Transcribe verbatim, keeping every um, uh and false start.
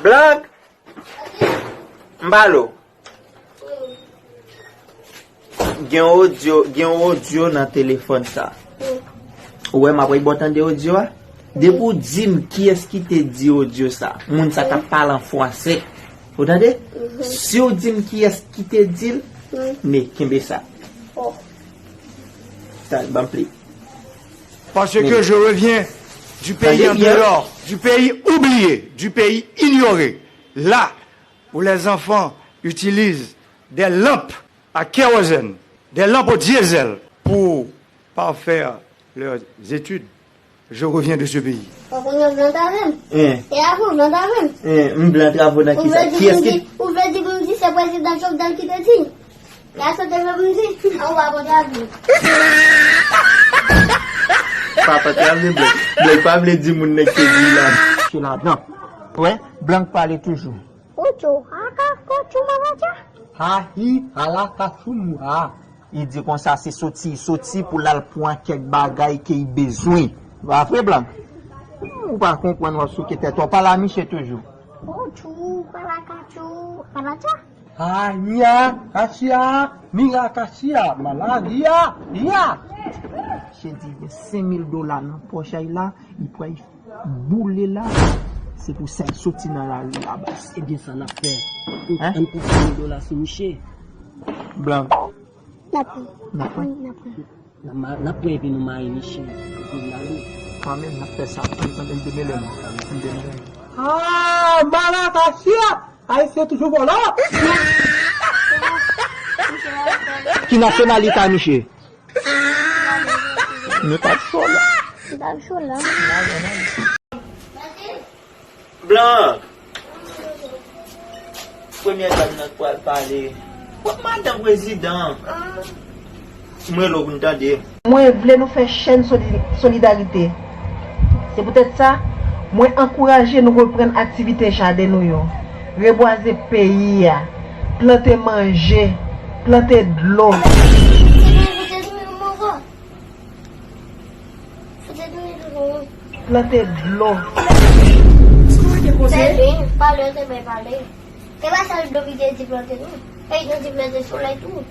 Blank! M pale w. Gen odyo, gen odyo nan telefòn sa. Ou wè m ap wè bò tande odyo a? Depi w di m kiyès ki te di odyo sa, moun sa t ap pale an fwansè. Ou tande? Si w di m kiyès ki te di l, men kenbe sa. Sa, ban m play. Parce que je reviens du pays en dehors, du pays oublié, du pays ignoré, là où les enfants utilisent des lampes à kérosène, des lampes au diesel pour parfaire leurs études. Je reviens de ce pays. Ou konn yo blan travo. E a pou blan travo. M blan travo nan kisa? Kiyès ki? Ou vle di pou m di se prezidan Jovenel ki te di? Gason te vle pou m di, anwa kontra vle. Papa te ap vle blan. Blan pa vle di moun nèg te di la. Sou ladan. Wè, blan k pale toujou. Kouchou, aka, kouchou, mamacha. Ha hi, hala, kachou, mou ha. Li di konsa se soti li soti pou l al pran kèk bagay ke li bezwen. Pa vre, blan? Ou pa konprann, w ap souke tèt ou. Pale a miche toujou. Kouchou, hala, kachou, mamacha. Aya, kachia, mira kachia, malaria, ya. Chedi gen senk mil dola nan pòch a y la, li pral boule la. Se pou sa y soti nan lari a baz. Ebyen sa n ap fè. Ann pran senk mil dola sou miche. Blan. N ap pran. N ap pran. N ap pran. N ap pran epi nou mayi miche epi n ale. Kanmenm n ap fè sa. Ann demele nou. Ann demele nou. Aaa! Malakachia! Ayisyen toujou vòlò! Ki nasyonalite a miche? Nou t ap cho la. Nou t ap cho la. Blan! Premyè dam nan k pral pale. Kot madan prezidan an? M rele w pou n tande. Mwen vle nou fè chèn solidarite. Se poutèt sa, mwen ankouraje nou reprann aktivite jaden nou yo, rebwaze peyi a, plante manje, plante dlo. Plante dlo. Sa w te poze? Pale, pale, te bay pale. Se pa sèl dlo ki te di plante non. Fèy te di plante solèy tou.